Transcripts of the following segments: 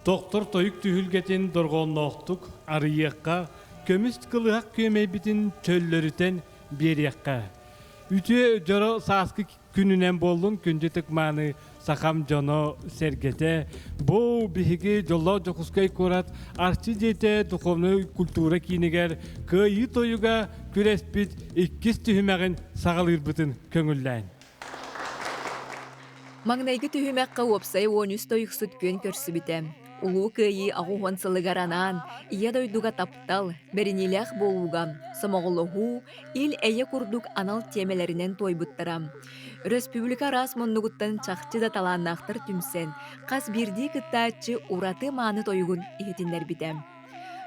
Тохтор тойук түһүлгэтин дорҕоонноохтук арыйыахха, көмүс кылыһах күөмэйбитин чөллөрүтэн биэриэххэ. Үтүө дьоро сааскы күнүнэн буоллун күндү тыкмааны сахам дьоно сэргэтэ. Бу биһиги дьоллоох Дьокуускай куорат Арчы дьиэтэ духовнай культура киинигэр Кыайыы тойуга күрэспит иккис түһүмэҕин саҕалыырбытын көҥүллээн. Маҥнайгы түһүмэххэ уопсай 13 тойуксут күөн көрсүбүтэ. Улуу Кыайыы 80 сылыгар анаан, Ийэ дойдуга таптал, бэриниилээх буолууга, сомоҕолоһуу, ил-эйэ курдук анал тиэмэлэринэн туойбуттара. Өрөспүүбүлүкэ араас муннугуттан чахчы да талааннаахтар түмсэн, хас биирдии кыттааччы ураты мааны тойугун иһитиннэрбитэ.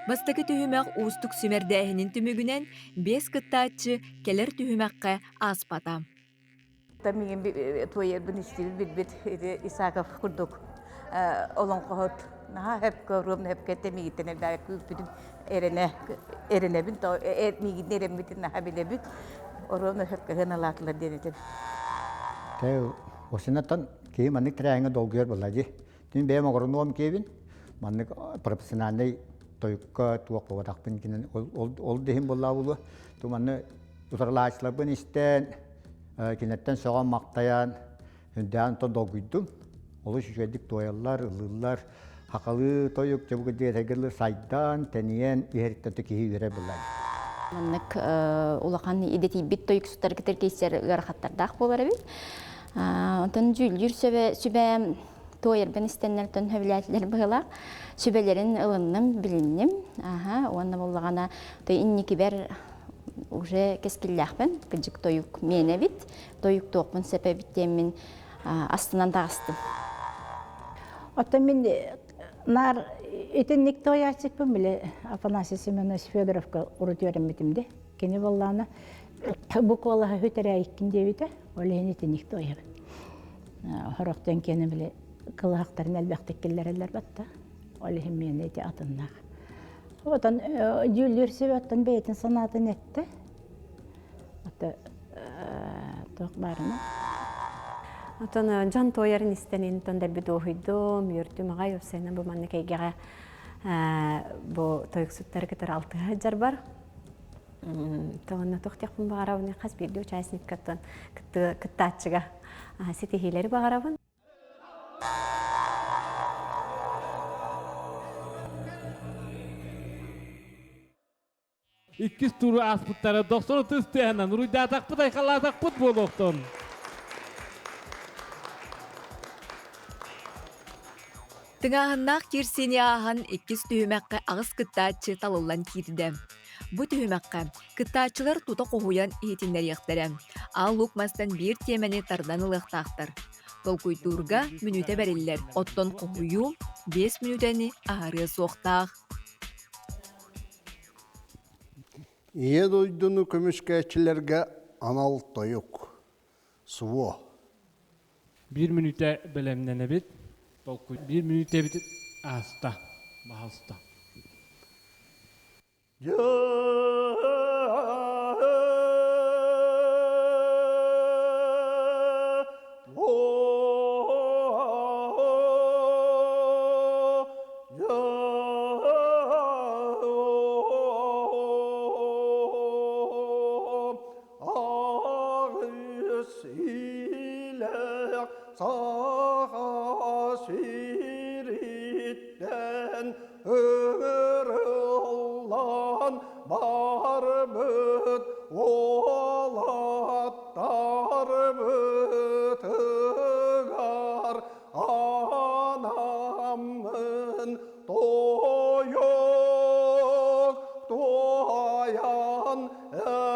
Бастакы түһүмэх уустук сүүмэрдээһинин түмүгүнэн биэс кыттааччы кэлэр түһүмэххэ ааспата. Миигин туойарбын истибит билбит ити Исаков курдук олоҥхоһут наһаа хөпкө оруом хөпкө этэ миигиттэн элбэҕи күүппүтүн эрэнэ эрэнэбин миигин эрэммитин наһаа билэбин оруом хөпкө сыаналаатылар диэн этим. Тэ осинаттан киһи маннык тэрээһиҥҥэ долгуйар буолла дии. Мин бэйэм оҕоронуом киэбин маннык профессиональнай тойукка туох буолбатахпын кинин ол да иһин буоллаа буолуо. Ту манны утарылааччыларбын истэн, кинилэртэн сөҕөн-махтайан, үрдээн онтон долгуйдум. Олус үчүгэйдик туойаллар, ыллыыллар. Хахалыы тойук дьэ бу кырдьык сайдан, тэнийэн иһэриттэн киһи үөрэр буоллар. Маннык улахан идэтийбит тойуксуттар киирсэр ыарахаттардаах буолар эбит. Онтон дьүүллүүр сүбэ туойарбын истэннэр сөбүлээтилэр быһыылаах. Сүбэлэрин ылынным, билинним. Аха, уонна буоллаҕына инникибэр уже кэскиллээхпин, кыдьык тойук миэнэ эбит, тойуктуохпун сөп эбит диэммин астынан таҕыстым. Оттон мин наар итинник туойааччыкпын били Афанасий Семенович Федоровка урут үөрэммитим де. Кини буоллаана бу куолаһа хүтэрээйиккин диэбитэ, ол иһин итинник туойабын. Хорохтон киэнэ били кылыһахтарын элбэхтик киллэрэллэр батта. Ол иһин миэнэ ити атыннаах. Отон дьүүллүүр сүбэ оттон бэйэтин санаатын эттэ. Ото туох баарына. Отон дьон туойарын истэн интон дэлби дуоһуйдум, үөрдүм аҕай уопсайынан бу маннык эйгэҕэ бу тойуксуттары кытары алтыһа сылдьарбар. Тоҕонно туох диэхпин баҕарабын хас биирдии участниккаттан кыттааччыга ситиһиилэри баҕарабын. Иккис туру ааспыттара дохсону тыс тыаһынан уруйдаатахпыт айхалаатахпыт буолуохтун. Тыҥааһыннаах киирсиини ааһан иккис түһүмэххэ аҕыс кыттааччы талыллан киирдэ. Бу түһүмэххэ кыттааччылар тута хоһуйан иһитиннэриэхтэрэ. Аал Лук мастан биир тиэмэни тардан ылыахтаахтар. Толкуйдуурга мүнүүтэ бэриллэр, оттон хоһуйуу 5 мүнүүтэни аһарыа суохтаах. Ийэ дойдуну көмүскээччилэргэ анал тойук. СВО. Биир мүнүүтэ бэлэмнэнэбит. Толкуй. Биир мүнүүтэбит ааста. Баһалста. Саха сириттэн ыҥырыллан барбыт уолаттарбытыгар анаммын тойук туойан эрэбин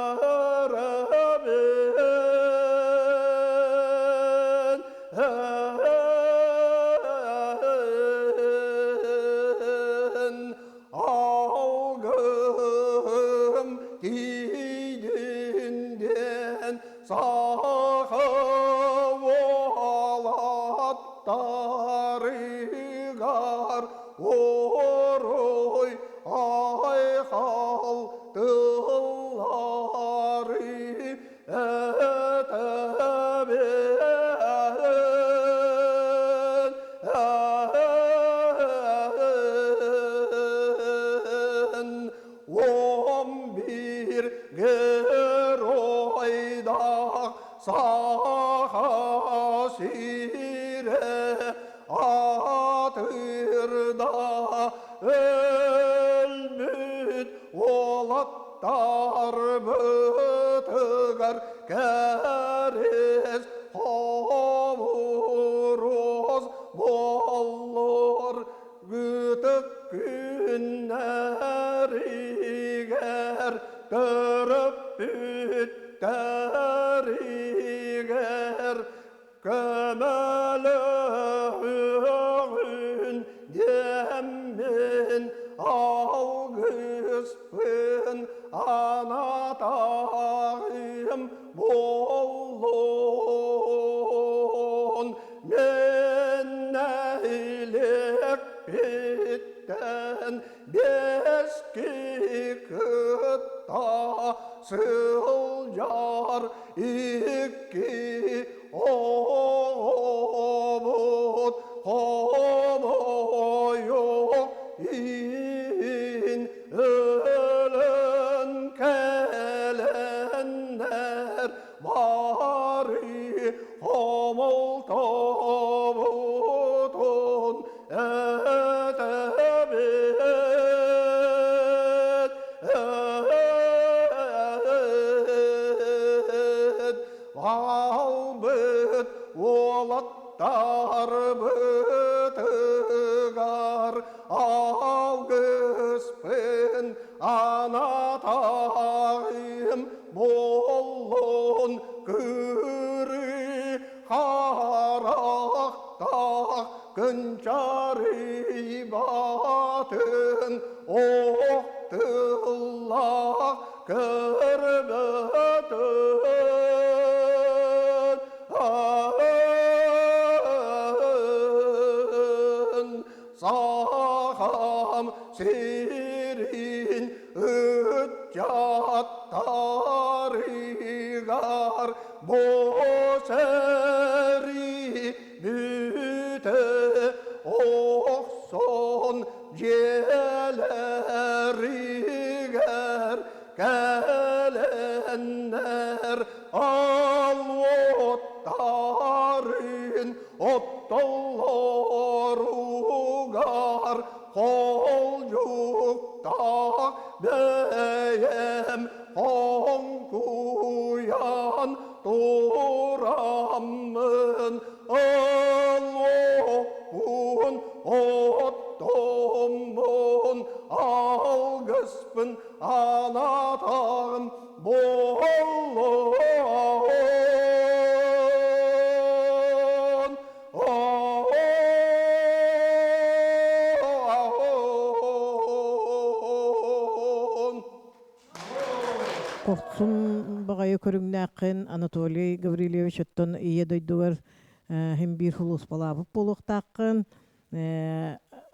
Алгым тиийдин диэн саха уолаттарыгар уруй айхал тыллары этэбин. сирэ атырда өлбүт уолаттарбытыгар кэриэс хомуруос буоллур ытык күннэригэр төрөппүттэригэр көмөлөһүөҕүн диэммин алгыспын анатаҕым буоллун Мен нэһилиэкпиттэн биэски кытта сылдьар икки оҕобут хомойуох иһин өлөн кэлэннэр бары хомолтобутун этэбит. Албыт уолаттарбытыгар алгыспын анатайым буоллун кырыы харахтаах кынчарыйбатын ох тыллаах көрбөтүн Сахам сирин ыччаттарыгар бу сэрии бүтэ охсон дьиэлэригэр кэлэннэр ал уоттарын оттоллоругар холдьуктаах бэйэм хоҥкуйан тураммын ыллоппун оттоммун алгыспын анатаҕым буоллун. Хорсун баҕайы көрүҥнээххин Анатолий Гаврильевич оттон Ийэ дойдугар һин биир сулууспалаабыт буолуохтааххын.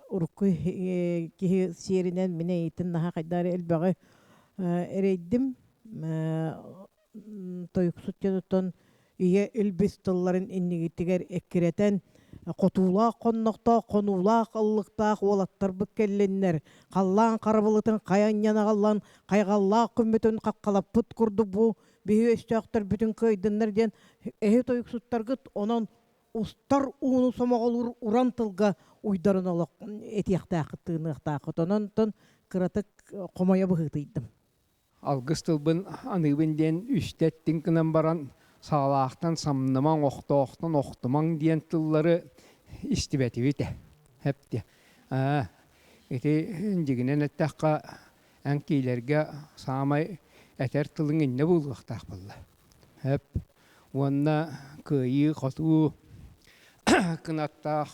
Урукку киһи сиэринэн мин эйиитин наһаа хайдары элбэҕи эрэйдим. Тойуксут дьонуттан ийэ илбис тылларын иннигитигэр эккирэтэн хотуулаах хоннохтоох хонуулаах ыллыктаах уолаттарбыт кэллиннэр халлаан харабылытын хайа анньан аҕаллан хайҕаллаах күммүтүн хаххалаппыт курдук бу биһи өстөөхтөрбүтүн кыайдыннар диэн эһи тойуксуттаргыт онон устар ууну сомоҕолуур уран тылга уйдарын олох этиэхтээххит тыыныахтааххыт онон кыратык хомойо быһыытыйдым Алгыс тылбын аныыбын диэн үстэ эттиҥ гынан баран, саалаахтан самнымаҥ, охтоохтон охтумаҥ диэн тыллары истибэтибит ээ. Эптиэ. Аа, ити дьигинэн эттэххэ, эн киилэргэ саамай этэр тылыҥ иннэ буолуохтаах буолла. Эп. Уонна кыайыы-хотуу кынаттаах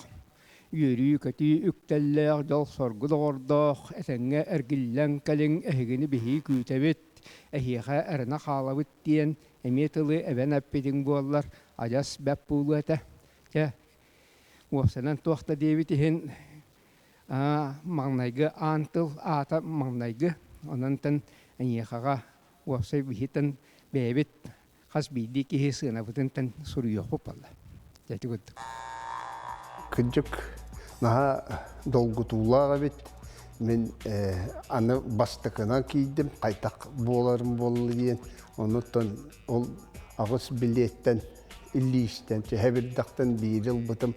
үөрүү-көтүү үктэллээх дьол-соргу доҕордоох этэҥҥэ эргиллэн кэлиҥ, эһигини биһиги күүтэбит, эһиэхэ эрэнэ хаалабыт диэн эмиэ тылы эбэн эппитиҥ буоллар, адьас бэрт буолуо этэ. Чэ, уопсайынан туох да диэбит иһин, маҥнайгы аан тыл аата маҥнайгы, онон эйиэхэҕэ уопсай биһиттэн бэйэбит хас биирдии киһи сыанабытын суруйуохпут буолла. Дьэ курдук. Кырдьык, наһаа долгутуулаах эбит. Мин аны бастакынан киирдим, хайдах буоларым буолла диэн. Онуттан ол аҕыс билиэттэн Илиистэн чэһэбирдэхтэн биири ылбытым.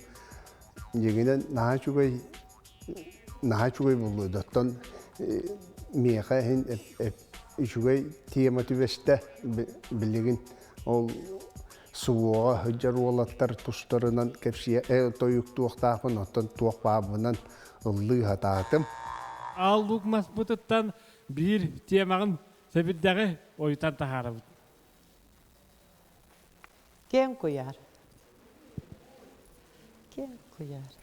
Дьиҥинэн наһаа үчүгэй наһаа үчүгэй буолуо. Оттон миэхэ иһин үчүгэй тема түбэстэ билигин ол СВО-ҕа сылдьар уолаттар тустарынан кэпсиэ тойуктуохтаахпын, оттон туох баарбынан ыллыы сатаатым. Аал Луук маспытыттан биир темаҕын сэбирдэҕи ойутан таһаарабыт. Киэҥ куйаар. Киэҥ куйаар.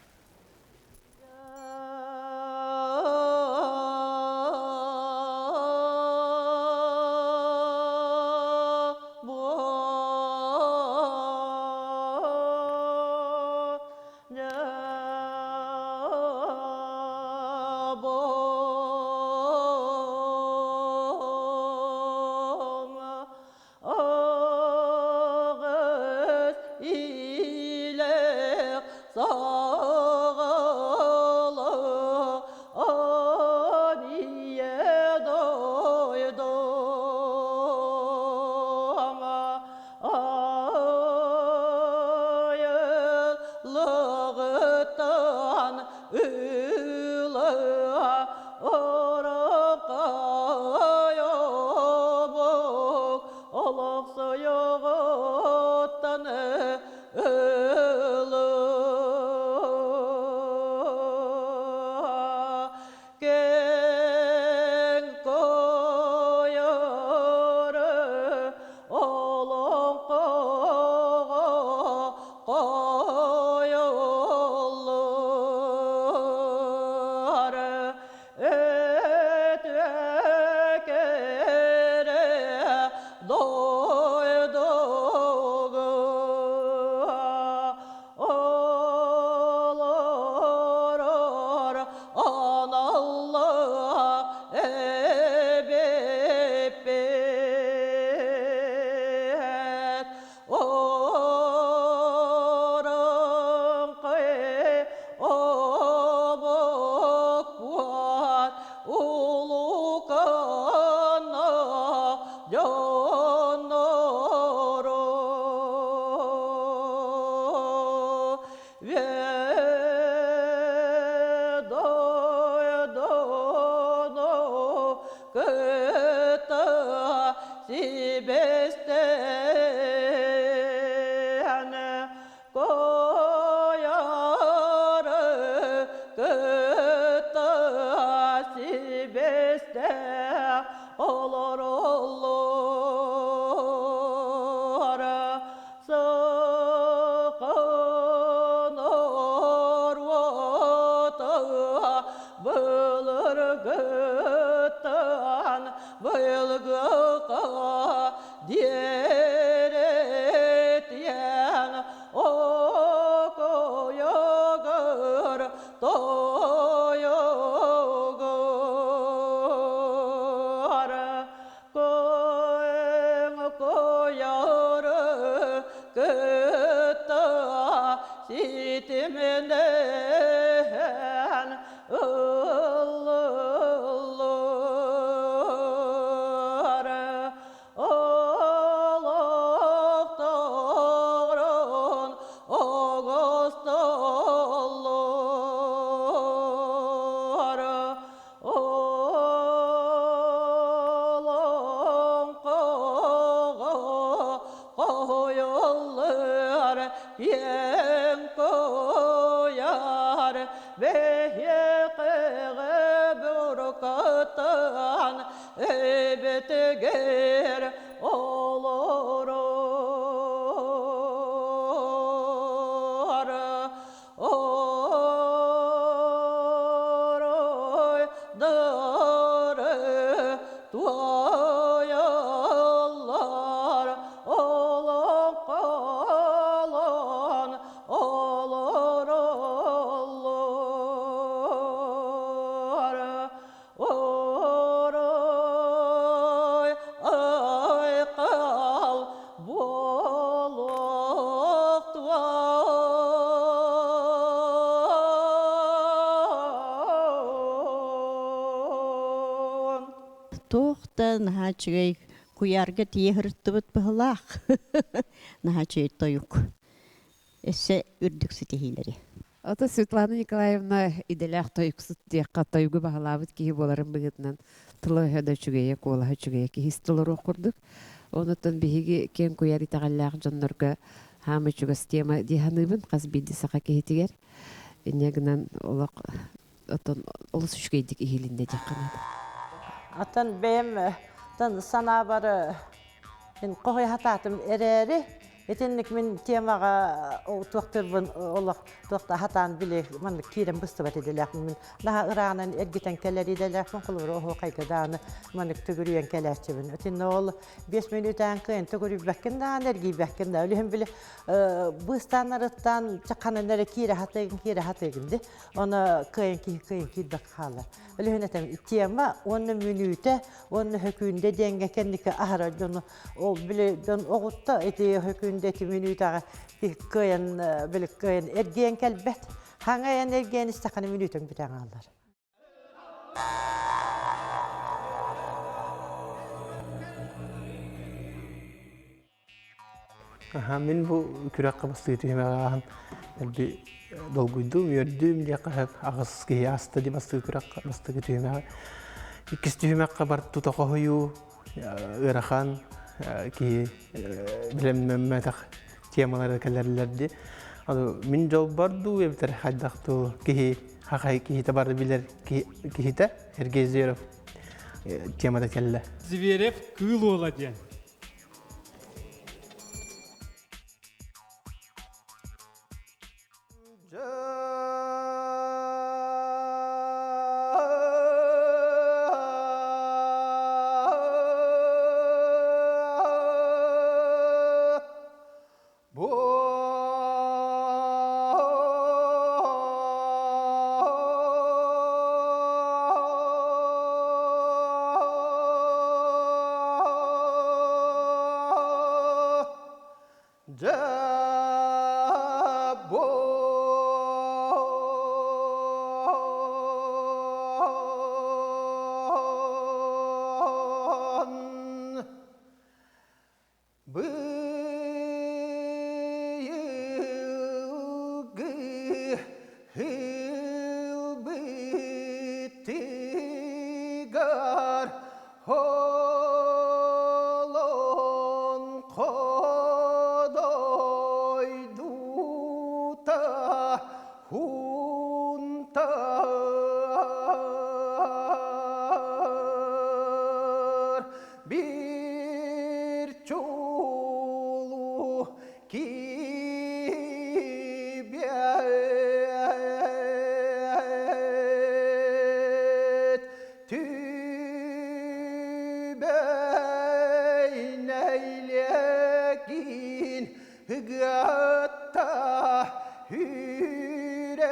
Туох да наһаа үчүгэй Куйаарга тиийэ сырыттыбыт быһылаах. Наһаа үчүгэй тойук. Өссө үрдүк ситиһиилэри. Ото Светлана Николаевна идэлээх тойуксут диэххэ тойугу баһылаабыт киһи буоларын быһыытынан тыла-өһө да үчүгэйэ, куолаһа үчүгэйэ киһи толоруох курдук. Онуттан биһиги киэҥ куйаар итэҕэллээх дьоннорго хаама чугас тема дии саныыбын хас биирдии саха киһитигэр. Инньэ гынан олох оттон олус үчүгэйдик иһилиннэ диэххэ наада. Оттон бэйэм санаабар мин хоһуйа сатаатым эрээри Итинник мин темаҕа туохтуурбун олох туохта хатаан били маннык киирэн быстыбат идэлээхпин мин наһаа ыраанан эргитэн кэлэр идэлээхпин холобура оһуохайга даҕаны маннык төгүрүйэн кэлээччибин итиннэ ол 5 мүнүүтээн кыайан төгүрүйбэккин даҕаны эргийбэккин да үлүһүн били быыстаанарыттан чаханан эрэ киирэ хатыгын киирэ хатыгын ди оны кыайан киһи кыайан киирбэк хаалар үлүһүн этем тема уонна мүнүүтэ уонна хөкүүндэ диэҥҥэ кэнники аһара дьону Ол били дьон оҕутта ити хөкүндэ ити мүнүүтэҕэ кыайан били кыайан эргийэн кэлбэт. Хаҥайан эргийэн истэххинэ мүнүүтүҥ бүтэн хаалар. Аха, мин бу күрэххэ бастыы түһүмэҕи ааһан элби долгуйдум, үөрдүм диэххэ сөп. Аҕыс киһи ааста дии бастыы күрэххэ бастакы түһүмэҕи. Иккис түһүмэххэ бар тута хоһуйуу, ыарахан киһи билэммэтэх темалары кэлэллэр дии. Мин дьолбор дуу эбэтэр хайдах дуу киһи хахай киһитэ бары билэр киһитэ Сергей Зверев темата кэллэ. Зверев кыыл уола диэн. Быйылгы ылбытыгар Олоҥхо дойдута хунтар бир чулуу кибет Түбэй нэйлэкин ыгыатта үрэх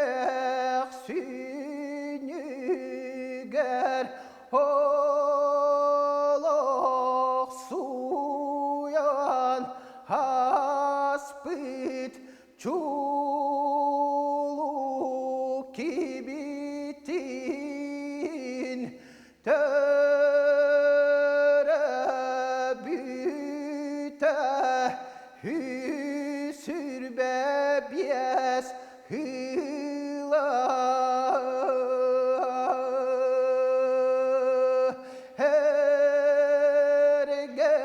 сүнньүгэр олох суйан аспыт Чулуу кибитин төрөбүтэ үсүрбэ биэс ыла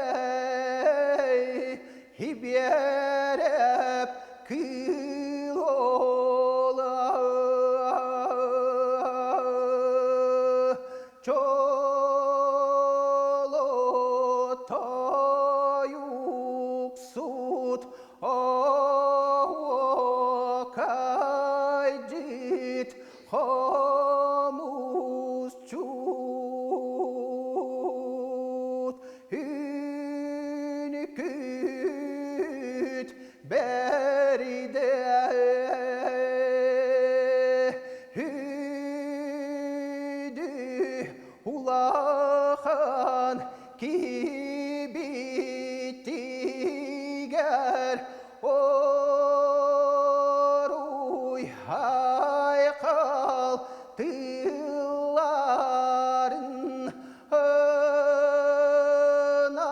эргэй Хибиэрэп кыыл уола Чоло тойуксут оһуокайдьыт хомусчут Үнкүт бэридэ Үдү улахан кибитигэр Оруй айхал тылларын ына.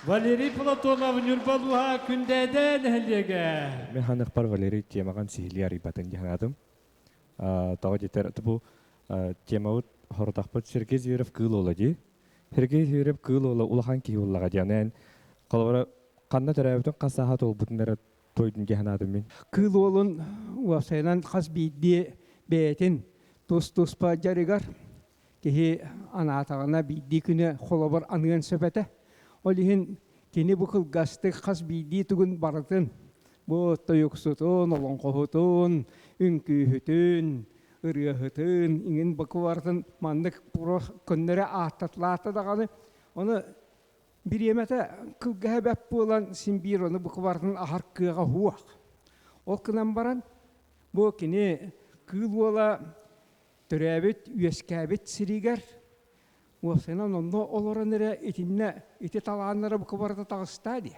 Валерий Платонов Ньурба улууһа Күндээдэ нэһилиэгэ. Мин ханыхпар Валерий темаҕын сиһилии арыйбатын дии санаатым. Тоҕо диэтэр бу темабыт хорутахпыт Сергей Зверев кыыл уола дии. Сергей Зверев кыыл уола улахан киһи буоллаҕа дии. Аны эн холобура ханна төрөөбүтүн хас сааһа туолбутун эрэ туойдун дии санаатым мин. Кыыл уолун уопсайынан хас биирдии бэйэтин тус-туспа дьарыгар киһи анаатаҕына биирдии күнэ холобур аныан сөп этэ. Ол иһин кини бу кылгастык хас биирдии тугун барытын бу тойуксутун, олоҥхоһутун, үҥкүүһүтүн, ырыаһытын, иҥин бакыбарытын маннык көннөрө ааттатылаата даҕаны ону бириэмэтэ кылгаһа бэт буолан син биир ону букварытын аһар кыаҕа суох. Ол гынан баран бу кини кыыл уола төрөөбүт, үөскээбит сиригэр уопсайынан онно олорон эрэ итиннэ ити талааннара бука барыта таҕыста дии.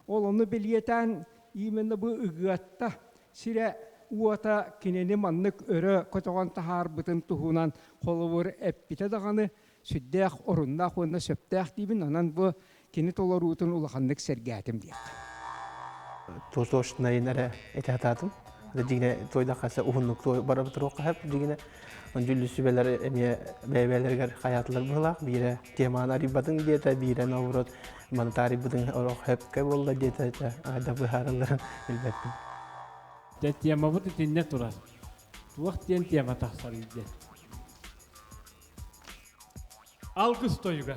Ол ону бэлиэтээн именно бу Ыгыатта сирэ уота кинини маннык өрө көтөҕөн таһаарбытын туһунан холобур эппитэ даҕаны сүрдээх оруннаах уонна сөптөөх диибин. Онон бу кини толоруутун улаханнык сэргээтим диэххэ. Тотошнайын эрэ этэ сатаатым. Дьигинэ туойдахха уһуннук бара туруохха сөп дьигинэ. Дьүллү сүбэлэр эмиэ бэйэ-бэйэлэригэр хайаатылар быһылаах. Биирэ теманы арыйбатыҥ диэтэ, биирэ наоборот маны таарыйбытыҥ орох сөпкө буолла диэтэ да быһааралларын билбэппин. Дьэ темабыт итиннэ турар. Туох диэн тема тахсарый диэн. Алгыс тойуга.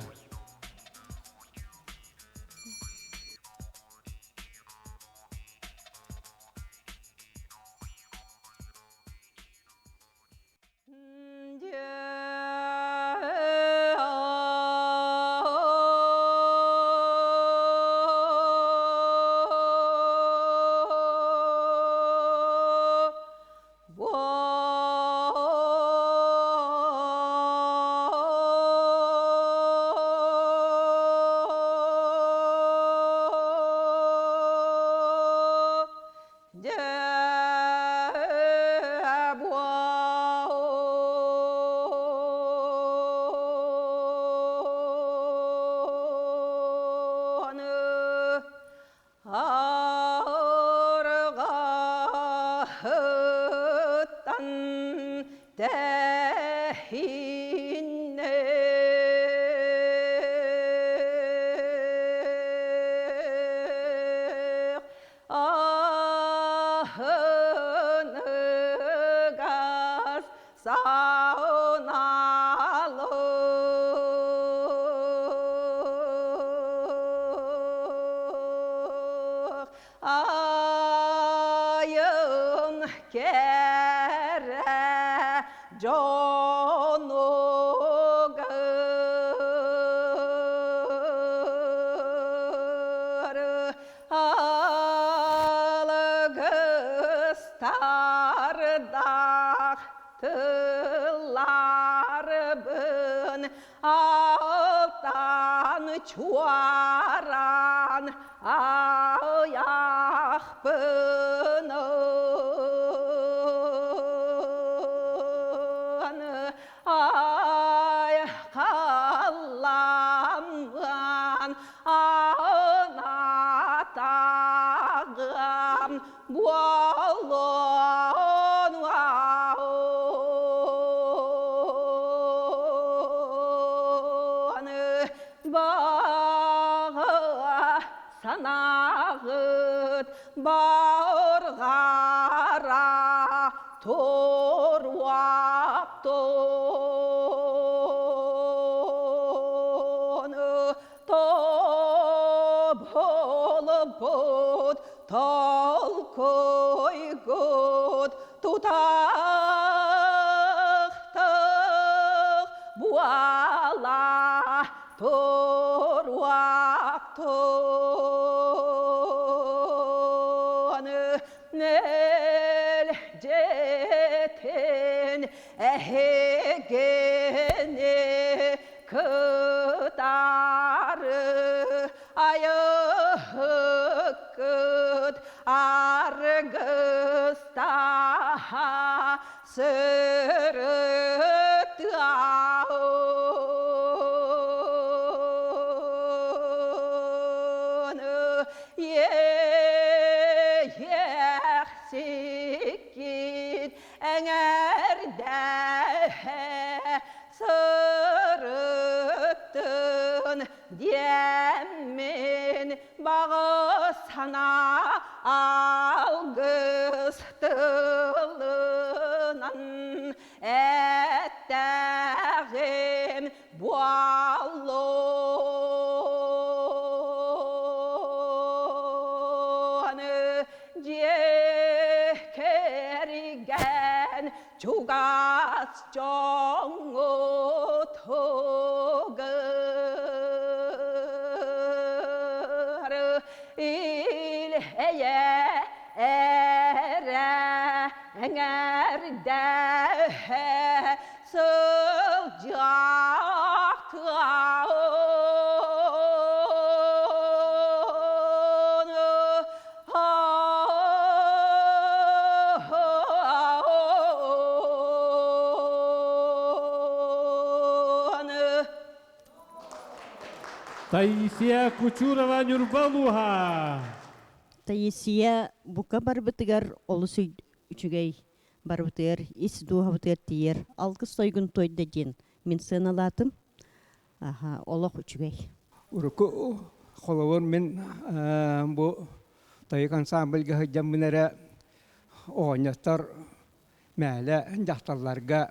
Арҕаһыттан тэһииннэх аһыныгас сауналык айын кэрэ дьонугар Алгыстардах тылларбын алтан чуаран аяхпын ай халламан Анатагам буолуон баҕа санаҕыт барҕара туруаптун Тоболбут толкуйгут тутахтах буала туруактун нэлдьэтин эһигини кытары айыһыккыт аргыстаһа сырыттыа. Иэйэхсиккит эҥэрдэһэ сырыттын диэммин баҕа санаа алгыс тылынан эттэҕим буоллун дьиэ кэргэн чугас дьоҥҥутугар ил-эйэ эрэ эҥэрдэһэ сылдьыахтаҕын. Таисия Кучурова Ньурба улууһа. Таисия бука барбытыгар олус үчүгэй барбытыгар ис дууһабытыгар тиийэр алгыс тойгун туойда диэн мин сыаналаатым. Аха, олох үчүгэй. Урукку холобур мин бу тойук ансамбльга сылдьаммын эрэ оҕонньоттор мээлэ дьахталларга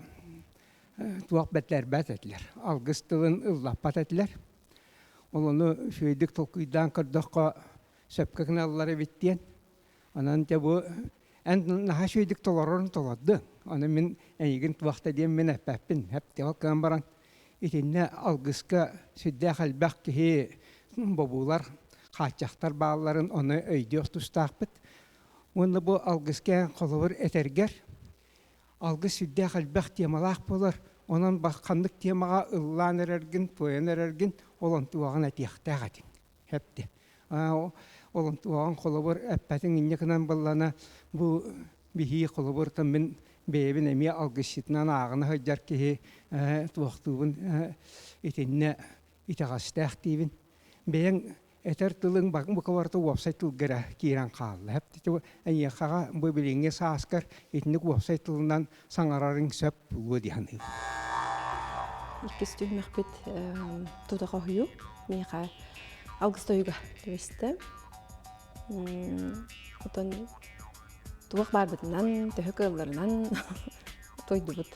туох бэртэрбэт этилэр. Алгыс тылын ыллаппат этилэр. Ол ону үчүгэйдик толкуйдаан көрдөххө сөпкө гыналлар эбит диэн. Онон дьэ бу эн наһаа үчүгэйдик толорорун толордуҥ. Ону мин эйигин туох да диэн мин эппэппин. Эптиҕэ кыан баран итиннэ алгыска сүрдээх элбэх киһи бобуулар, хааччахтар баалларын ону өйдүөх тустаахпыт. Уонна бу алгыска холобур этэргэр алгыс сүрдээх элбэх темалаах буолар. Онон ханнык темаҕа ыллаан эрэргин, туойан эрэргин ол онтуоҕун этиэхтээх этиҥ. Эпти. Ол онтуоҕун холобур эппэтиҥ инньэ гынан баллана бу биһии холобуртан мин бэйэбин эмиэ алгысчытынан ааҕына сылдьар киһи туохтуубун итиннэ итэҕэстээх диибин. Бэйэҥ этэр тылыҥ бука барыта уопсай тылга эрэ киирэн хаалла. Эйиэхэҕэ бу билиҥҥи сааскар итинник уопсай тылынан саҥарарыҥ сөп буолуо дии саныыбын. Иккис түһүмэхпит тута хоһуйуу. Миэхэ алгыс тойуга түбэстэ. Отон туох баарбытынан, төһө кыалларынан тойдубут.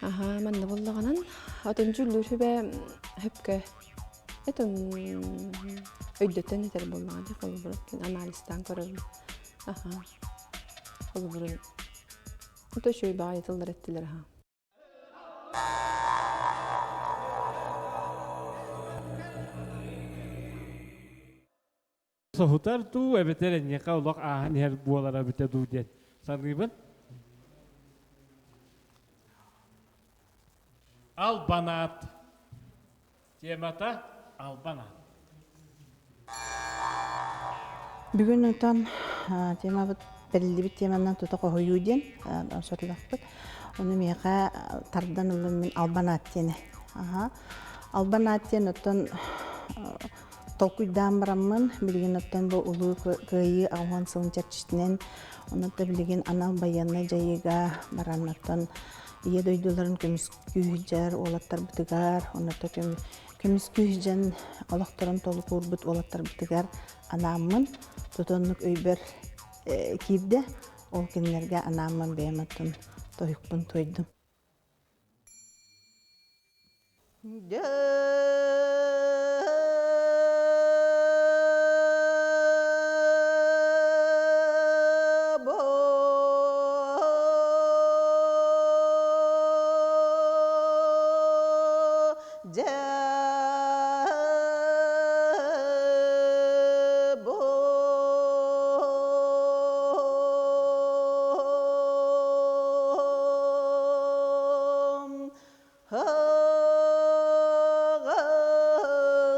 Аха, манна буоллаҕынан, отон дьүүллүүр сүбэ хөпкө этон өйдөтөн этэр буоллаҕа дии холобур анализтаан көрөбүн. Аха. Холобурун Ото үчүгэй баҕайы тыллар эттилэр аха. Соһутар дуу, эбэтэр эйиэхэ олох ааһан иһэр буолара эбитэ дуу диэн саныыбын. Албанаат. Темата албанаат. Бүгүн отон темабыт бэриллибит теманан тута хоһуйуу диэн сорудахпыт. Ону миэхэ тардан ыллым мин албанаат диэни. Албанаат диэн оттон толкуйдаан бараммын, билигин оттон бу Улуу Кыайыы 80 сылын чэрчитинэн, онон да билигин анал байыаннай дьайыыга баран оттон Ийэ дойдуларын көмүскүү уолаттарбытыгар, онно көмүскүү сылдьан олохторун толук уурбут уолаттарбытыгар анааммын, тутаннык өйбөр киирдэ. Ол кинилэргэ анааммын бэйэм оттон тойукпун туойдум.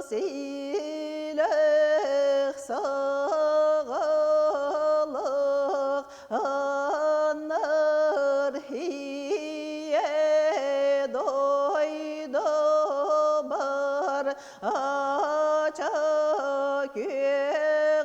Силэх саҕалах аннар ийэ дойдубар ача күөх.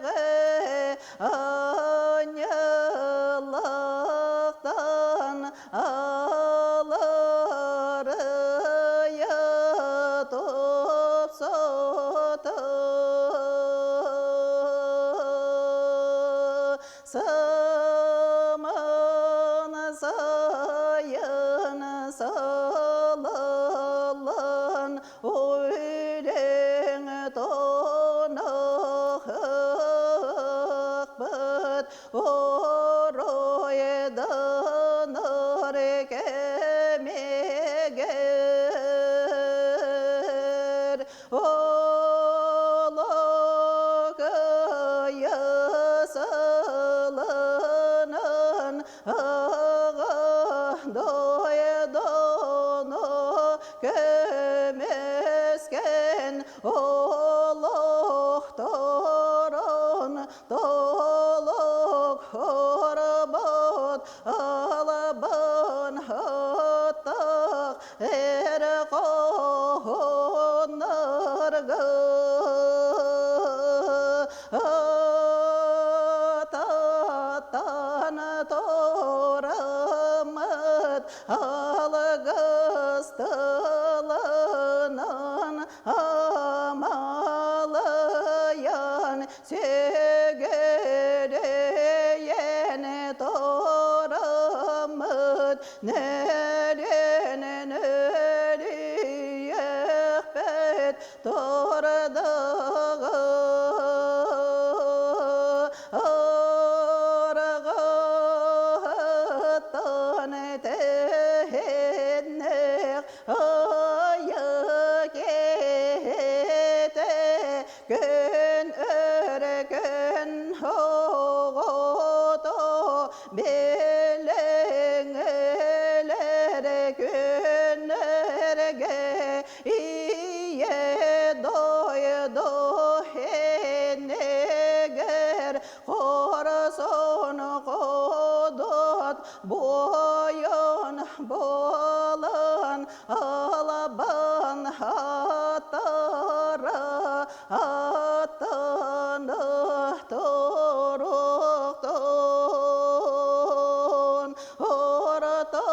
Көмүскэн олохторун толук хорбут албын ытык эр хоһууннарга Татан торамыт алгыс тылынан амалыйан сүгүрүйэн торамыт нөрүн нөрүйэхпит турдугу Аргыттан тэһиннэх айы киһитэ күн өркөн оҕото билиҥилэр күннэргэ Ийэ дойду иннигэр хорсун ходот буойун буолан албан аттара аттаны туруктун орто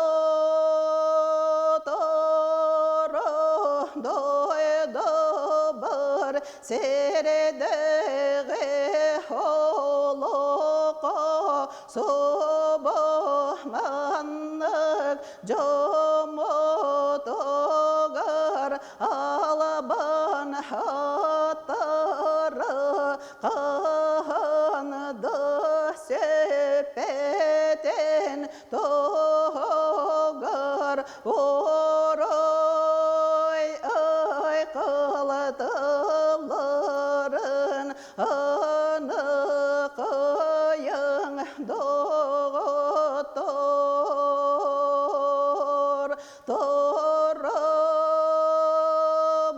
дойдубар сирдээҕи олоххо субу маннык дьоммутугар албан аттары хаһан да сүппэтин туһугар орой ай кылатыларын аныкайың доҕоттор Торо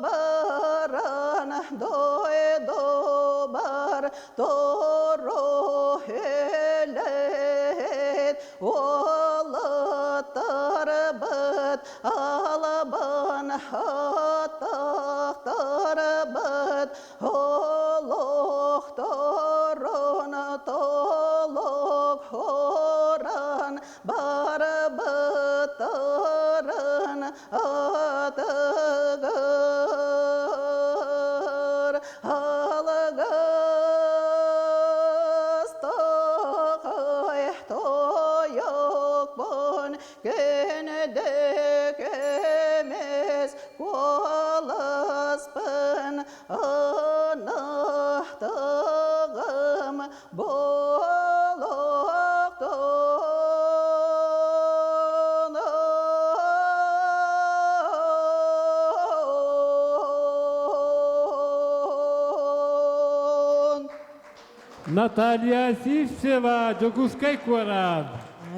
баран дойдубар торо өлөт уолаттарбыт албан атахтарбыт олохторун толук хоран барбыттарын атыгыр алгыс тохой тойукпун күндү көмүс куоласпын ынахтыгым Наталья Сивцева, Дьокуускай куорат.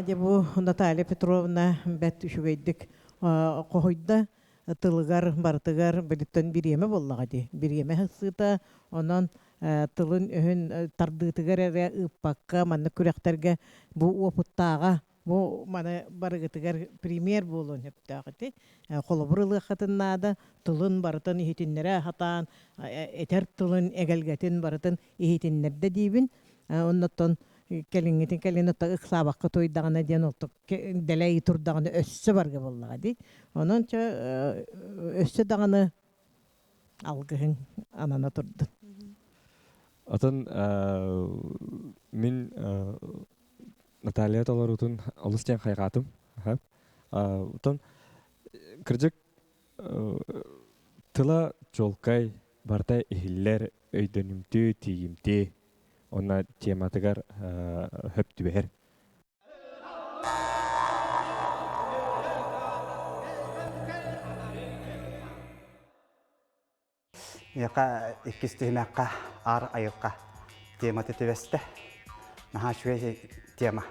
Дьэ бу Наталья Петровна бэрт үчүгэйдик хоһуйда тылыгар барытыгар билиттэн бириэмэ буоллаҕа дии. Бириэмэ сыта, онон тылын-өһүн тардыытыгар эрэ ыыппакка маннык күрэхтэргэ бу уопуттааҕа бу маны барыгытыгар пример буолуон сөптөөх ити. Холобур ылыаххытын наада, тылын барытын иһитиннэрэ сатаан, этэр тылын эгэлгэтин барытын иһитиннэрдэ диибин. Оннуттан кэлиҥҥитин кэлин ыксаабакка туйдаҕына диэн олтук дэлэй турдаҕына өссө барга буоллаҕа дии. Онон чэ өссө даҕаны алгыһыҥ анана турдун. Атын мин Наталья толоруутун олус диэн хайҕаатым. Отон кырдьык тыла чуолкай, барыта иһиллэр, өйдөнүмтүө, тиийимтиэ уонна тематыгар хөп түбэһэр. Миэхэ иккис түһүмэххэ аар айылҕа темата түбэстэ. Наһаа үчүгэй тема.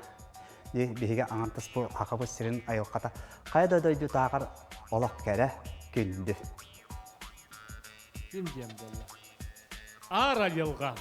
Биһиги аҥардас бу Хахабыт сирин айылҕата хайа да дойдутааҕар олох кэрэ, күндү. Ким диэн буолла? Аар айылҕа.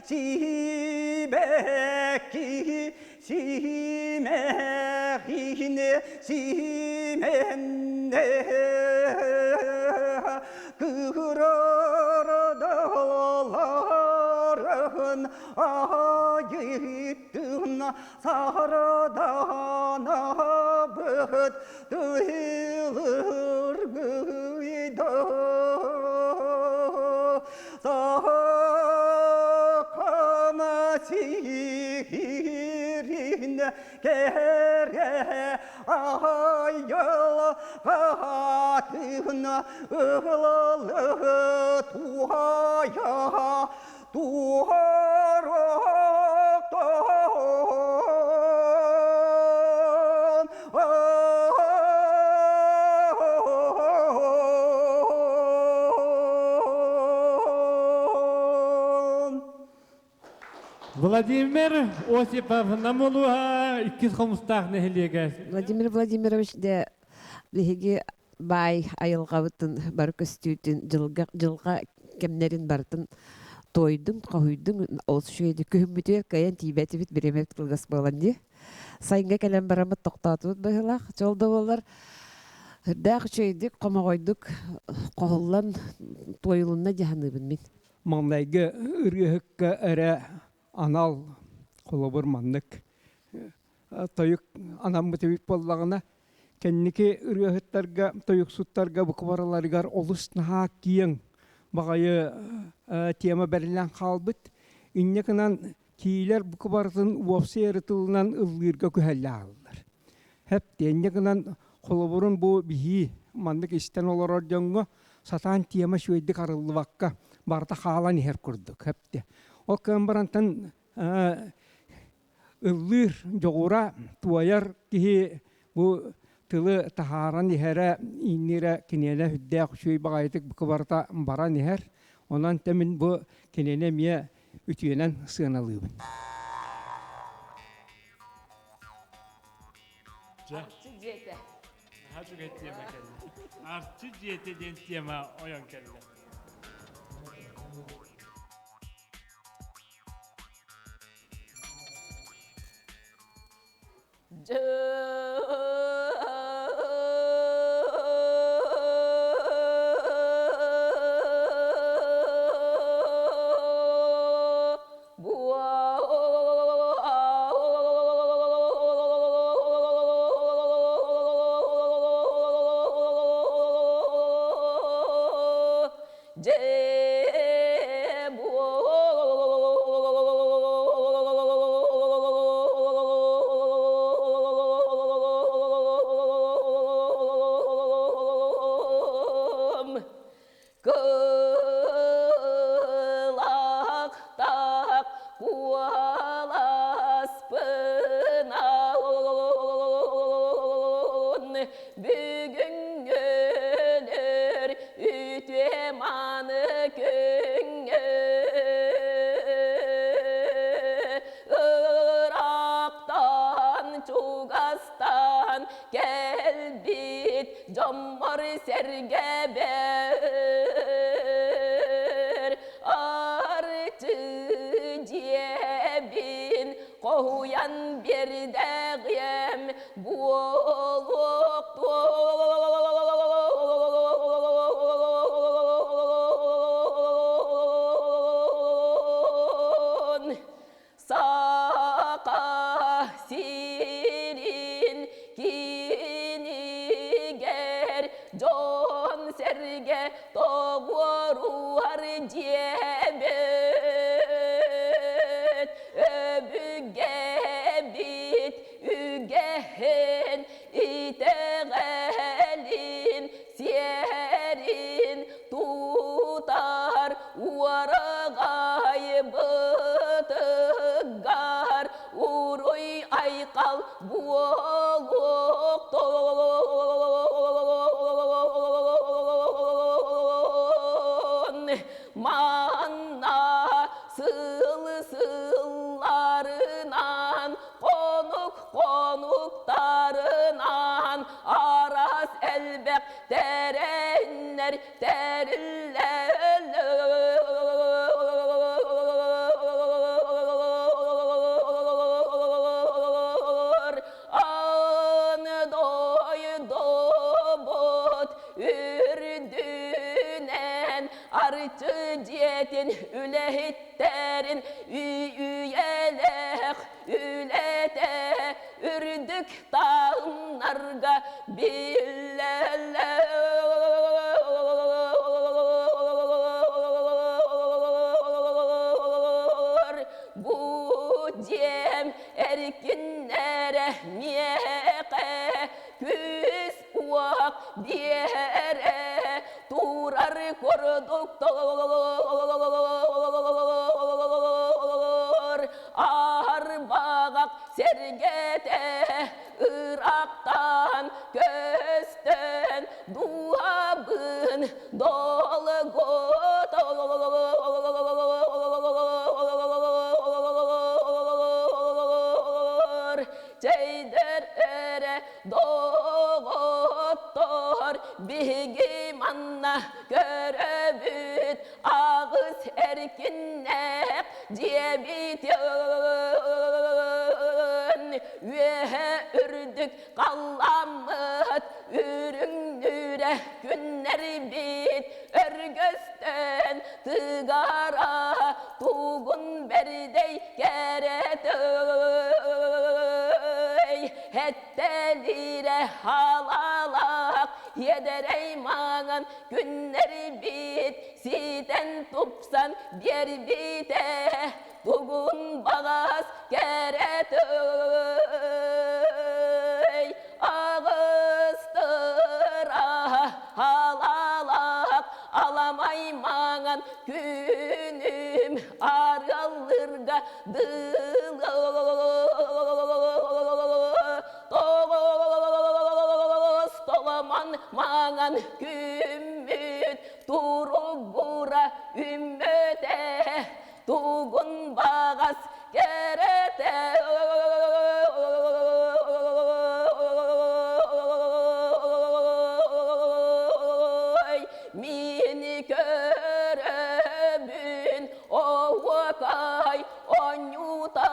Сибэкки симэхин симэннэ Кыырардаларын айыттын сардана быт тыылыргыйда Сахама сиһирин кэрэ айылҕатын ылылы туһайа туһарахтан Владимир Осипов Намулуха иккис хомустаах нэһилиэгэ. Владимир Владимирович де биһиги баай айылҕабытын бары көстүүтүн дьылга дьылҕа кэмнэрин барытын туойдуҥ, хоһуйдуҥ ол үчүгэйдик күһүммүтүгэр кыайан тиийбэтибит бириэмэбит кылгас буолан дии. Сайынга кэлэн бараммыт тохтоотубут быһыылаах. Дьол да буоллар үрдээх үчүгэйдик, хомоҕойдук хоһуллан туойулунна дии саныыбын мин. Маҥнайгы ырыаһыкка эрэ анал холобур маннык тойук анаммыт эбит буоллаҕына, кэнники ырыаһыттарга, тойуксуттарга буквараларыгар олус наһаа киэҥ баҕайы тема бэриллэн хаалбыт. Инньэ гынан киилэр букваратын уопсай эрэ тылынан ыллыырга күһэллэ ааллар. Хэп инньэ гынан холобурун бу биһии маннык истэн олорор дьоҥҥо сатаан тема үчүгэйдик арыллыбакка барыта хаалан иһэр курдук. Хэпте. Ол кыан барантан ыллыыр дьоҕура туойар киһи бу тылы таһааран иһэрэ ииннирэ киниэнэ үрдээх үчүгэй баҕайытык барыта баран иһэр. Онон тэмин бу кинини эмиэ үтүөнэн сыаналыыбын. Арчы дьиэтэ. Наһаа үчүгэй тиэмэ кэллэ. Арчы дьиэтэ диэн тема ойон кэллэ. Дьэ буом кылахтаах куоласпынан бүгүҥҥүнүр үтүө мааны күҥҥэ ыраахтан чугастан кэлбит дьоммор сэргэбэр арчы дьиэбин хоһуйан биэрдэҕиэм буолуохтун Саха сирин кинигэр дьон-сэргэ тоҕуоруһар дьиэбит өбүгэбит үгэһин итэҕэлин сиэрин тутар уораҕайбытыгар уруй айхал буолуохтун манна сыл сылларынан хонук хонуктарынан араас элбэх тэрээһиннэр тэриллэллэр. Арчы дьиэтин үлэһиттэрин үйэлээх үлэтэ үрдүк таһымнарга биллэллэр. Бу дьиэм эркиннэрэ миэхэ күүс уох биэрэ турар курдук тор арбаҕах сэргэтэ ырахтан көстөн дууһабын долгутор чэйдэр эрэ Доҕоттор, биһиги манна көрөбүт аҕыс эркиннээх дьиэбитин үөһэ үрдүк халламмыт үрүҥнүүрэ күннэрбит өргөстөн тыгара тугун бэрдэй кэрэтэй Эттэлиирэ халалаах иэдэрэй маҥан күннэрбит ситэн тупсан биэрбитэ тугун баҕас кэрэтэй аҕыстыра халалаах аламай маҥан күнүм арыаллырга дылы Тоҕус толомон маҥан күммүт туругура үммөтэ тугун баҕас кэрэтэ мин көрөбүн оһуокай Онньуута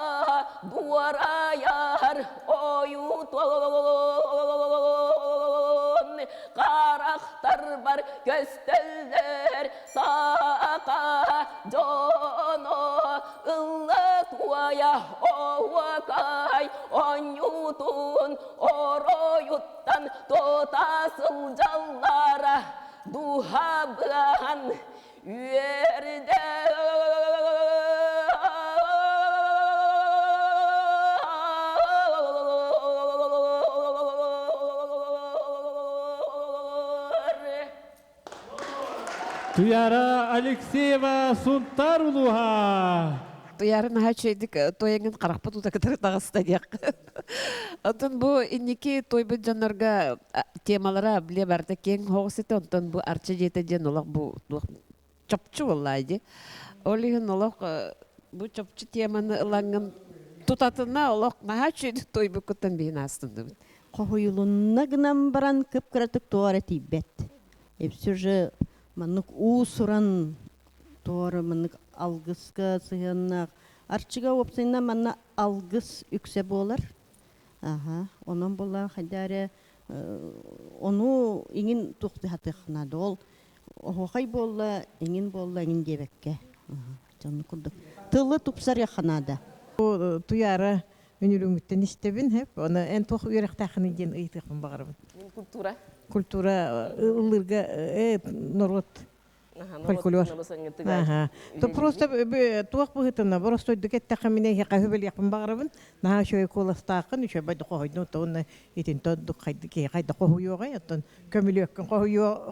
дуорайар ойуутун харахтарбар көстөллөр саха дьоно ылла туойа оһуокай онньуутун оройуттан тута сылдьаллара дууһабыан үөрдэ Туяра Алексеева Сунтаар улууһа. Туяра наһаа үчүгэйдик туойаҥын харахпыт ута кытары таҕыста диэх. Оттон бу инники туойбут дьоннорго темалара бile барыта киэҥ соҕус этэ, онтон бу Арчы дьиэтэ диэн олох бу чопчу буоллаа дии. Ол иһин олох бу чопчу теманы ылаҥҥын тутатына олох наһаа үчүгэйдик туойбуккуттан биһин аастынныбыт. Хоһуйулунна гынан баран кып-кыратык туора тиийбэт. Все же маннык уус-уран туора маннык алгыска сыһыаннаах Арчыга уопсайынан манна алгыс үксэ буолар. Аха, онон буоллаҕа хайда эрэ ону иҥин туохтаһатыах наада. Ол оһуохай буолла, иҥин буолла, иҥин диэбэккэ. Дьонну курдук. Тылы тупсарыахха наада. Туйаара үнүрүҥүттэн истэбин, хэп. Оны эн туох үөрэхтээххиний диэн ыйытыахпын баҕарабын. Культура. Культура ыллыырга норуот фольклор. Ага. То просто туох быһытына боростойдук эттэххэ мин эһиэхэ хүбэлиэхпин баҕарабын. Наһаа үчүгэй куоластааххын, үчүгэй байды хоһуйдун, оттон итинтэн киһи хайда хоһуйуоҕай, оттон көмүлүөккүн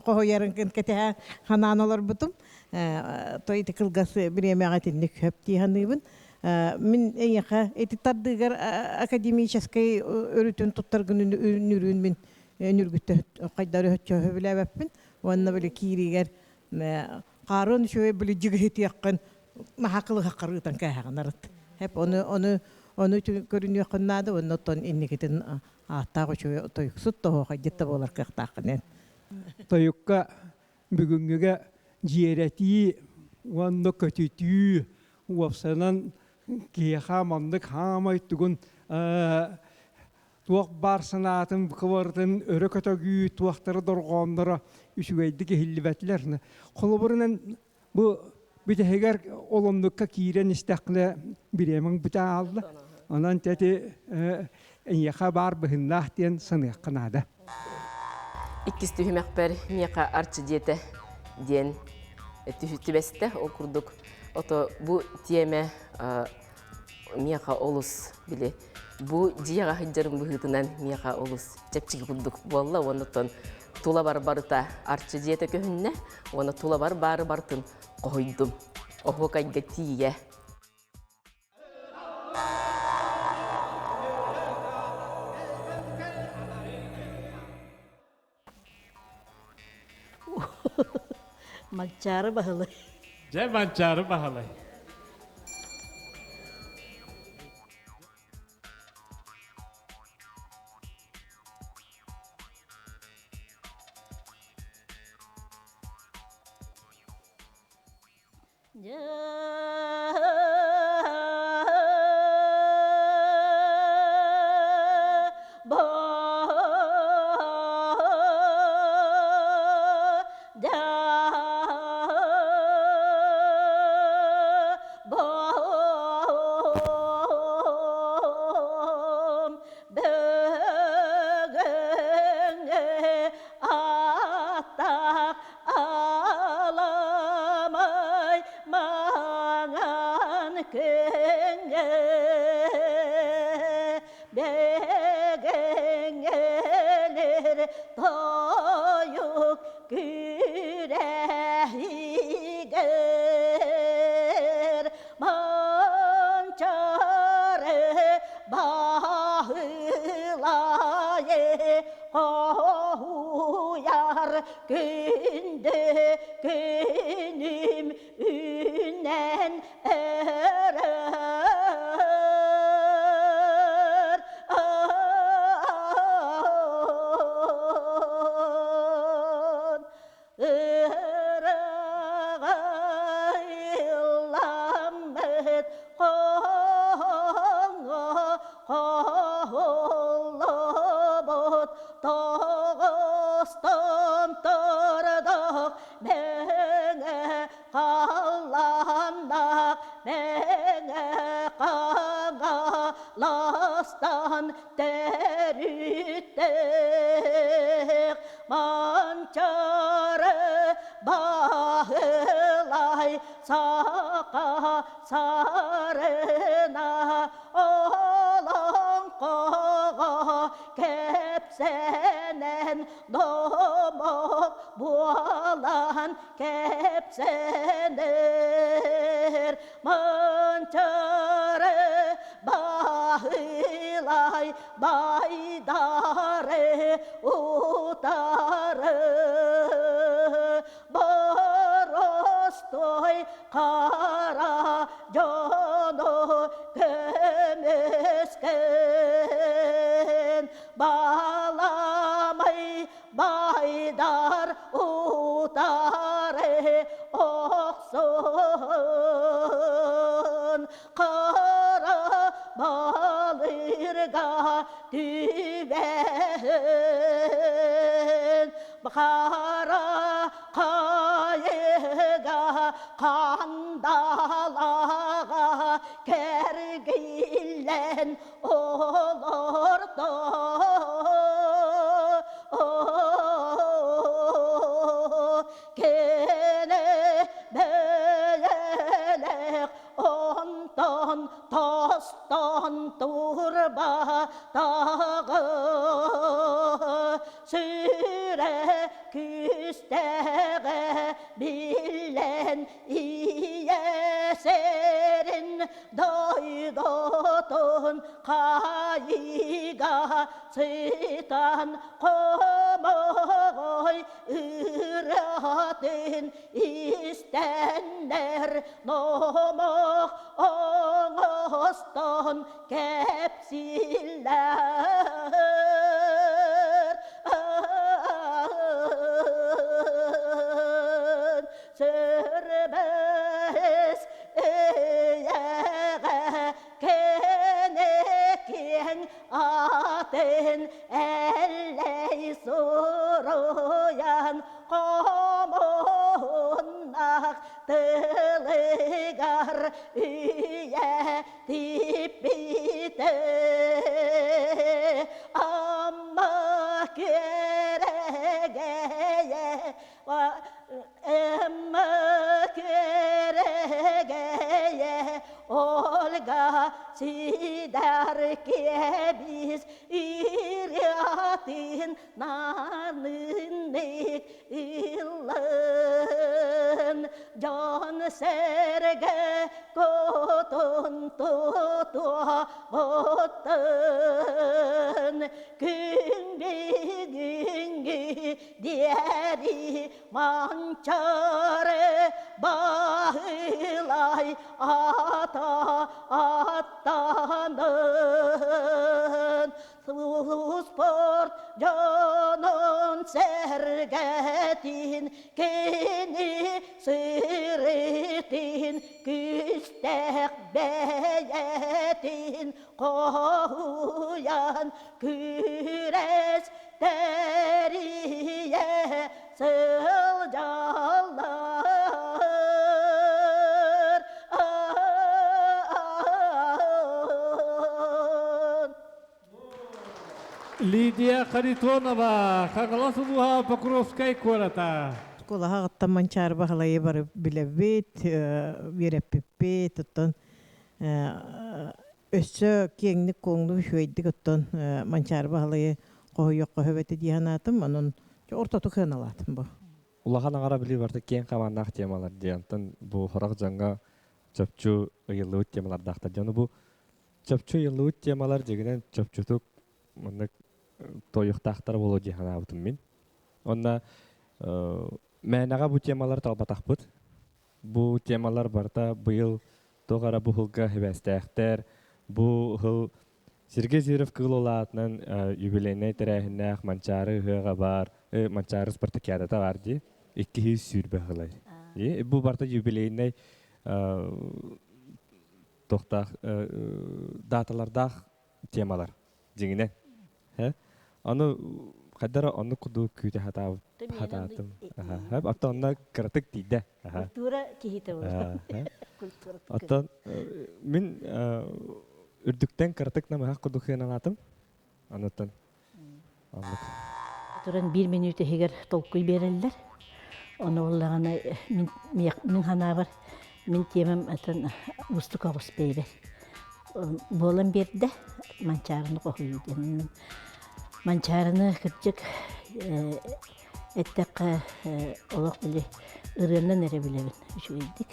хоһуйарын кэтэһэ ханаан олорбутум. То ити кылгас бириэмэҕэ итинник хөп дии саныыбын. Мин эйиэхэ ити тардыыгар академическай өрүтүн туттаргын үнүрүүн мин үнүргүттэ хайдары өччө сөбүлээбэппин. Уонна били киириигэр хаарын үчүгэй били дьигиһитиэххин наһаа кылыһаххар ыытан кээһэҕин арыт. Хэп ону ону ону көрүнүөххүн наада уонна оттон инникитин ааттаах үчүгэй тойуксут тоһуохайдьыт да буолар кыахтааххын эн. Тойукка бүгүҥҥүгэ дьиэрэтии уонна көтүтүү уопсайынан киһиэхэ маннык хаамай тугун туох баар санаатын кыбарытын өрө көтөгүү туохтара дорҕоонноро үчүгэйдик иһиллибэтилэр. Холобурунан Бу бүтэһигэр оломнукка киирэн истэххинэ бириэмэҥ бүтэ аалла. Онон тэти эйиэхэ баар быһыннаах диэн саныахха наада. Иккис түһүмэхпэр миэхэ Арчы диэтэ диэн түбэстэ. Ол курдук ото бу тиэмэ миэхэ олус били бу дьиэҕэ сылдьарым быһыытынан миэхэ олус чэпчэки курдук буолла уонна оттон тулабар барыта Арчы дьиэтэ көһүннэ уонна тулабар баары барытын хоһуйдум. Оһуокайга тиийэ. Манчаары Баһылай. Дьэ, Манчаары Баһылай. Ааттаах Аламай маҥан күҥҥэ бэгэҥэлэр тойук күрэһигэр Манчаары Баһылайы хоһуйар күндү күнүм үүнэн эрэр. Ырыаҕа ылламмыт хоһооҥҥо хоһуллубут тоҕустан турдук мэҥэ халлааннаах мэҥэ хаҥаластан төрүттээх Манчаары Баһылай саха сарына олоҥхоҕо кэпсэнэн номох буолан кэпсэнэр Манчаары Баһылай байдары утары боростой хара дьону көмүскэн баламай байдар утары охсун Хара балырга түбэһин Хара хайыга хандалаҕа кэргиллэн олордо. Кини бэйэлээх онтон тостон турбатаҕы сүрэ күүстэҕэ биллэн ийэ сирин дойдутун хайыга сытан хомоҕой ырыатын истэннэр номох оҥостон кэпсииллэр. Сөрбэс эйэҕэ кэнэкиэҥ атын Эллэй суруйан хомуһуннах тылыгар үйэ типпитэ Амма күөрэгэйэ Эмма күөрэгэйэ Ольга Сидаркебис Ирятин наныннык ыллын дьон сэргэ кутун тутуоҕуттан күн бүгүҥҥү диэри Манчаары Баһылай ата аттанын Спорт дьонун сэргэтин кини сырытын күүстээх бэйэтин хоһуйан күрэс тэрийэ сылдьаллар. Лидия Харитонова, Хаҥалас улууһа Покровскай куората. Оскуолаҕа оттон Манчаары Баһылайы бары билэбит, үөрэппиппит, оттон өссө киэҥник-куоҥнук үчүгэйдик оттон Манчаары Баһылайы хоһуйуохха сөп этэ дии санаатым, онон ортоту кыаналаатым бу. Улахан аҥара билии барыта киэҥ хабааннаах темалар диэн, онтон бу сорох дьоҥҥо чопчу ыйыллыбыт темалардаахтар. Дьону бу чопчу ыйыллыбыт темалар дьиҥинэн чопчутук маннык туойуохтаахтара буолуо дии санаабытым мин. Онно мээнэҕэ бу темалары талбатахпыт. Бу темалар барыта быйыл туох эрэ бу сылга сибээстээхтэр. Бу сыл Сергей Зверев кыыл улаатынан юбилейнай тэрээһиннээх Манчаары ыһыаҕа баар, Манчаары спартакиадата баар дии. 220 сылай. Бу барыта юбилейнай туохтаах дааталардаах темалар дьиҥинэн. Аны хайдара оннук курдук күүтэ хатаатым. Оттон онно кыратык тиийдэ. Культура киһитэ буолар. Оттон мин үрдүктэн кыратык намыһах курдук сыаналаатым. Онуттан оннук. Туран биир мүнүүтэ иһигэр толкуй биэрэллэр. Ону буоллаҕына мин мин санаабар мин тиэмэм атын уустук оҕус бэйбэр буолан биэрдэ Манчаарыны хоһуйуу диэн. Манчаарыны кырдьык эттэххэ олох били ырыанан эрэ билэбин үчүгэйдик.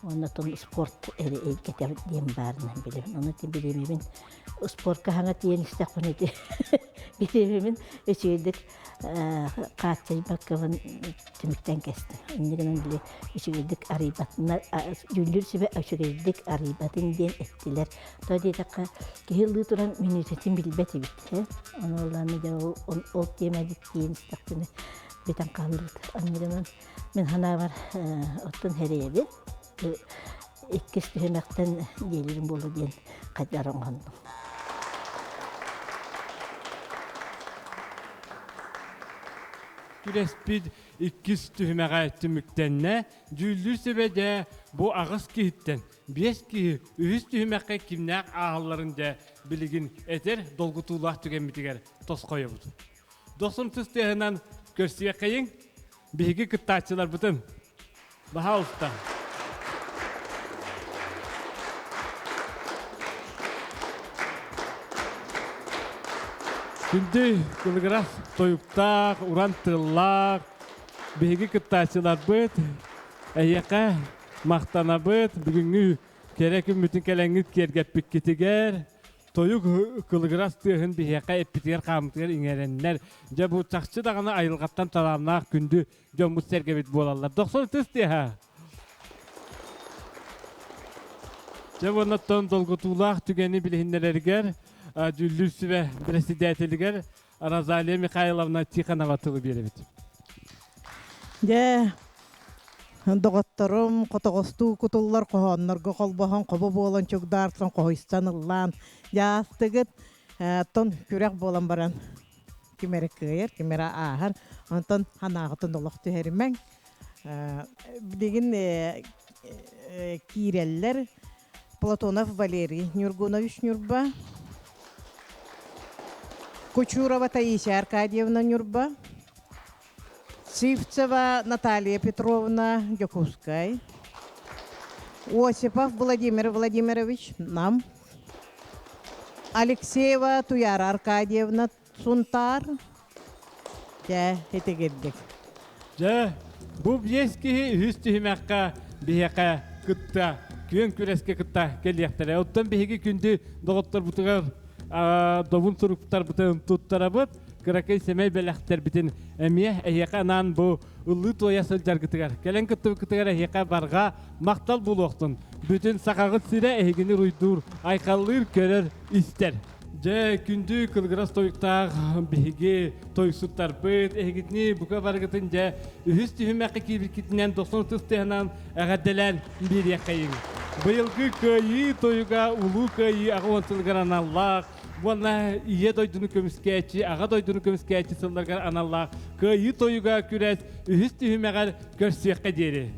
Уонна оттон спорт эрэ эйгэтэ диэн баарынан билэбин. Ону билимибин спортка хаҥа тиийэн истэхпинэ ити билимибин үчүгэйдик хааччыйбаккабын түмүктэн кэстим. Инньэ гынан били үчүгэйдик арыйбатынар дьүүллүүр сүбэ үчүгэйдик арыйбатын диэн эттилэр. То диэтэххэ киһи ылыы туран мүнүүтэтин билбэт эбит. Ону ыллааны дьэ ол тиэмэ тиийэн истэхпинэ бүтэн хааллыбыт. Инньэ гынан мин санаабар оттон хэрэйэбин. Иккис түһүмэхтэн диэлирим буолуо диэн хайдах оҥоһуннум. Күрэспит иккис түһүмэҕэ түмүктэннэ. Дьүүллүүр сүбэ дьэ бу аҕыс киһиттэн биэс киһи үһүс түһүмэххэ кимнээх ааһалларын дьэ билигин этэр долгутуулаах түгэммитигэр тосхойобут. Дохсун тыс тыаһынан көрсүөххэйиҥ биһиги кыттааччыларбытын. Баһаалыста. Күндү кылыгырас тойуктаах, уран тыллаах биһиги кыттааччыларбыт эһиэхэ махтанабыт. Бүгүҥҥү кэрэ күммүтүн кэлэҥҥит киэргэппиккитигэр тойук кылыгырас тыаһын биһиэхэ эппитигэр-хааммытыгар иҥэрэннэр, дьэ бу чахчы даҕаны айылҕаттан талааннаах күндү дьоммут сэргэбит буолаллар. Дохсун ытыс тыаһа! Дьэ уоннаттан долгутуулаах түгэни билиһиннэрэригэр дьүүллүүр сүбэ председателигэр Розалия Михайловна Тихонова тылы биэрэбит. Дьэ, доҕотторум хотоҕостуу кутуллар хоһооннорго холбоһон хобо буолан чугдаарсан хоһуйсан ыллаан дьаастыгыт тон күрэх буолан баран ким эрэ кыайар, ким эрэ ааһар. Онтон санааҕытын олох түһэримэҥ. Билигин киирэллэр Платонов Валерий Нюргунович Ньурба, Кучурова Таисия Аркадьевна Ньурба, Сивцева Наталья Петровна Дьокуускай, Осипов Владимир Владимирович Нам, Алексеева Туяра Аркадьевна Сунтаар. Дьэ, итигирдик. Дьэ, бу биэс киһи үһүс түһүмэххэ биһиэхэ кытта, күөн күрэскэ кытта кэлиэхтэрэ. Оттон биһиги күндү доҕотторбутугар добун суруктарбытын туттарабыт, кыракый сэмэй бэлэхтэрбитин эмиэ эһиэхэ анаан бу ыллыы туойа сылдьаргытыгар, кэлэн кыттыбыккытыгар эһиэхэ барҕа махтал буолуохтун. Бүтүн сахаҕыт сирэ эһигини уруйдуур, айхаллыыр, көрөр, истэр. Дьэ, күндү кылгырас тойуктаах биһиги тойуксуттарбыт, эһигитини бука барыгытын дьэ үһүс түһүмэххэ киирбиккитинэн дохсун ытыс тыаһынан эҕэрдэлээн биэриэххэйиҥ. Быйылгы Кыайыы тойуга Улуу Кыайыы 80 сылыгар аналлаах уонна Ийэ дойдуну көмүскээччи, Аҕа дойдуну көмүскээччи сылларыгар аналлаах Кыайыы тойуга күрэс үһүс түһүмэҕэр көрсүөххэ диэри.